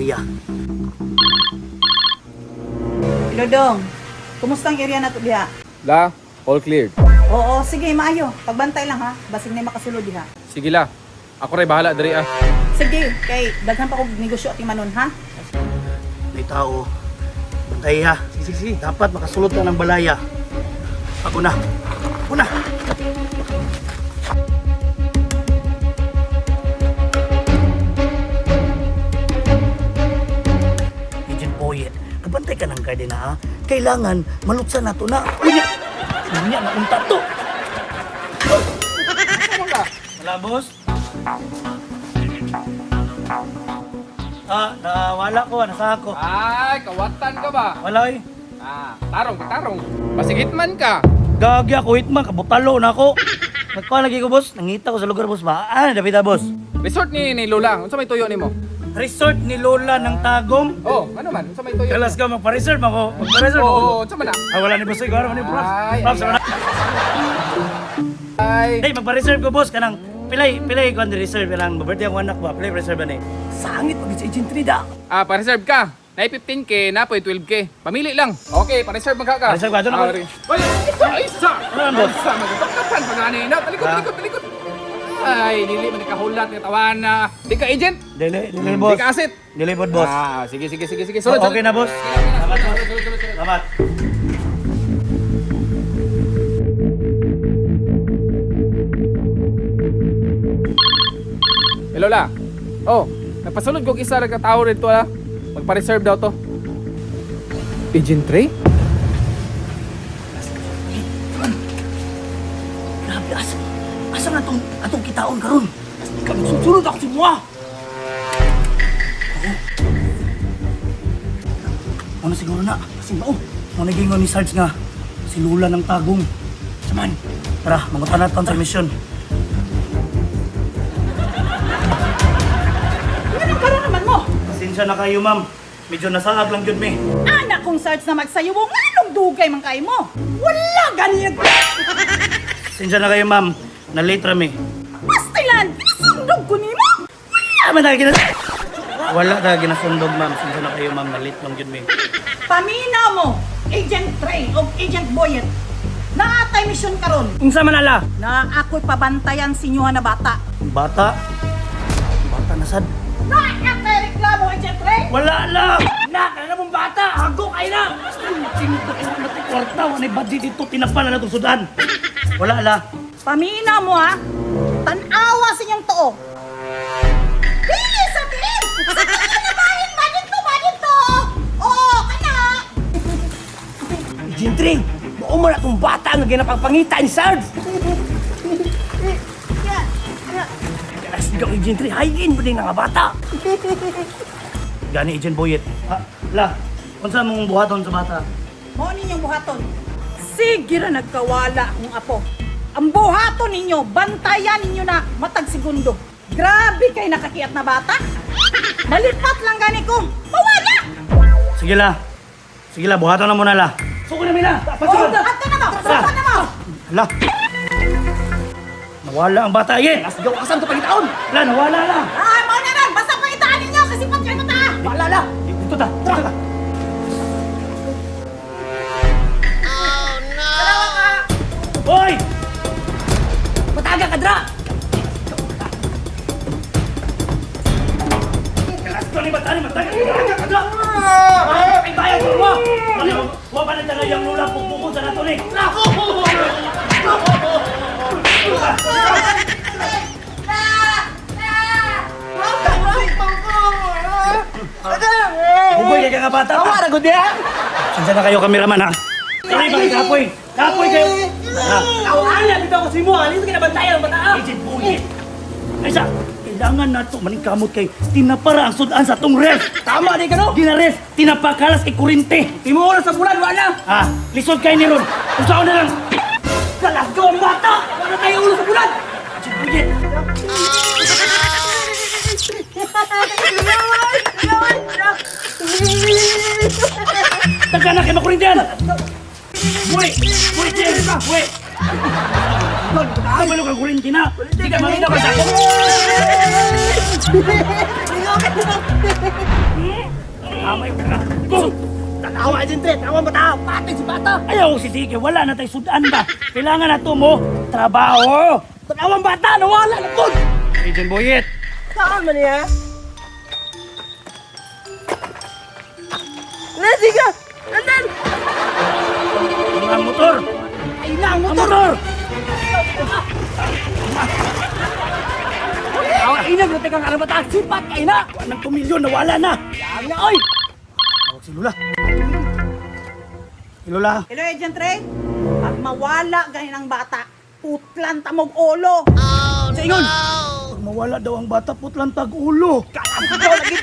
area. Hello, Dong. Kumusta ang area nato diha? La, all cleared. Oo, sige, maayo. Pagbantay lang ha. Basig na makasulod diha. Sige la. Ako ray bahala diri ah. Sige, kay daghan pa kog negosyo ating manon ha. May tao. Bantay ha. Sige, sige, sige. Dapat makasulot na ng balaya. Ako na. Ako na. Agent Boyet, kabantay ka ng garden ha. Kailangan malutsan na to na. Unya! Unya na unta to. Wala, boss. Ah, nawala ko, nasa ako. Ay, kawatan ka ba? Wala eh. Ah, tarong, tarong. Pasigit man ka. Gagi ako, hitman, kabutalo na ako. Nagkuha lagi ko, boss. Nangita ko sa lugar, boss. Ba? Ah, dapita, boss. Resort ni Lola. Unsa may tuyo nimo? Resort ni Lola ng Tagum. Oh, ano man? Unsa may tuyo? Kalas ka, magpa-reserve ako. Magpa-reserve ako. Oo, unsa man na? Ah, wala ni boss. Ikaw, wala ni boss. Ay, Props, ay, wala. Ay, Hey, magpa-reserve ko, boss. Kanang, pilay, pilay ko ang reserve. Kanang, birthday ako anak ba? Pilay reserve na eh. Sangit pag sa Agent 3 da. ah, pa-reserve ka. Nay 15K, na po 12K. Pamili lang. Okay, pa-reserve magka ka. Pa-reserve ka, doon ako. Ah, Ay, isa, isa. Ano yan, boss? Isa, magpagkapan pa gani na. Talikod, Ah. talikod, talikod. Ay, dili man kahulat nga tawana. Di ka agent? Dili, dili, Di boss. ka asset? Dili, pod, boss. Ah, sige, sige, sige, sige. Oh, Sunod, okay na, boss. Salamat, boss. Sunod, sunod, sunod. Salamat. Hello la. Oh, nagpasulod kog isa ra ka tawo rito ah. Magpa-reserve daw to. Agent Ray? Grabe, asa, asa na itong, atong kitaon karon? Kami susunod ako si Mua. Ano siguro na? Kasi mao. Mo nagingon ni Sarge nga si Lula ng Tagum. Saman. Tara, mangutan naton sa misyon. Anong karon naman mo? Pasensya na kayo, ma'am. Medyo nasaag lang gyud mi. Anak kong Sarge na magsayo mo, nganong dugay man kay mo? Wala gani. Pasensya na kayo, ma'am. Na-late ra mi. Pastilan, ginasundog ko nimo. Wala man tayo ginas... Wala tayo ginasundog, ma'am. Pasensya na kayo, ma'am. Na-late lang gyud mi. Paminaw mo, Agent Trey o Agent Boyet. Naatay misyon karon. Unsa man ala? Na ako'y pabantayan si na bata. Bata. Bata na sad. Naatay reklamo, Agent Trey. Wala lang! Na, kaya na mong bata! Hago kayo na! Tinto kayo na natin kwarta. Wala budget dito. Tinapa na natong sudan. Wala la. Paminaw mo ha. Tanawa sa inyong too. Dili sa diin! Sa tiin na bahin! Ba dito? Ba dito? Oo, kana! Gentry, mao man akong bata nga ginapangpangita ni Sarge. Kalas ikaw ni Gentry, hayin ba din nga bata? Gani, Agent Boyet. Ah, la. Unsa mong buhaton sa bata? Mao ninyong buhaton. Sige ra nagkawala akong apo. Ang buhaton ninyo, bantayan ninyo na matag segundo. Grabe kay nakakiat na bata. Malipat lang gani ko. Mawala! Sige la. Sige la, buhaton na muna la. Suko na mi la. Oh, ato na mo! Suko na mo! La. Nawala ang bata, Agent. Kalas ikaw asam to pangitaon. La, nawala la. Ah, mao na ron! Basta pangitaan ninyo kasi pat kayo mata! Wala la. Dito ta. Dito ta. Hoy! Mataga ka dra. Kalas ko ni bata ni mataga. Mataga ka dra. Ay, bayad mo. Ano? Wa pa na talaga yung lula pukpukon sa nato ni. Buboy kay ka bata. Tawa ra gud ya. Saan na kayo kameraman ha? Sorry, bakit kapoy? Kapoy kayo! Ha? Tawanan bitaw ko si mo, ali sa kinabantayan ang bata. Agent Boyet! Ay sa, kailangan nato maningkamot kay tinapara ang sudan sa atong ref! Tama di ka no? Ginaref, tinapakalas kay kurinte! Timuo na sa bulan wala. Ha? Lisod kay ni Ron! Kung saan na lang! Kalas ikaw ang bata. Wala tayo ulo sa bulan. Agent Boyet! Taga na kayo makurintihan! Uy! Uy, Jerry! Uy! Tumalo kang kurinti na! Hindi ka maminaw ka sa ako! Amay ka. Go! Tanawa, Agent Trey. Tanawa mo tao. Patay si bata. Ayaw si Sige, wala na tayo sudan ba? Kailangan na to mo trabaho. Tanawang bata, nawala na po. Agent Boyet. Saan man niya? Nasiga! Andan! Ang motor. Ay na, ang Ang motor! motor. Awa, inag na tekang alam bata. Sipat kay na! Nang 2 milyon, nawala na. Yang na, oy! Tawag si Lola. Si Lola. Hello, Agent Ray. Pag mawala ganin ang bata, putlan tamog ulo. Sa ingon! Pag mawala daw ang bata, putlang tag-ulo. Kalam ko lagi.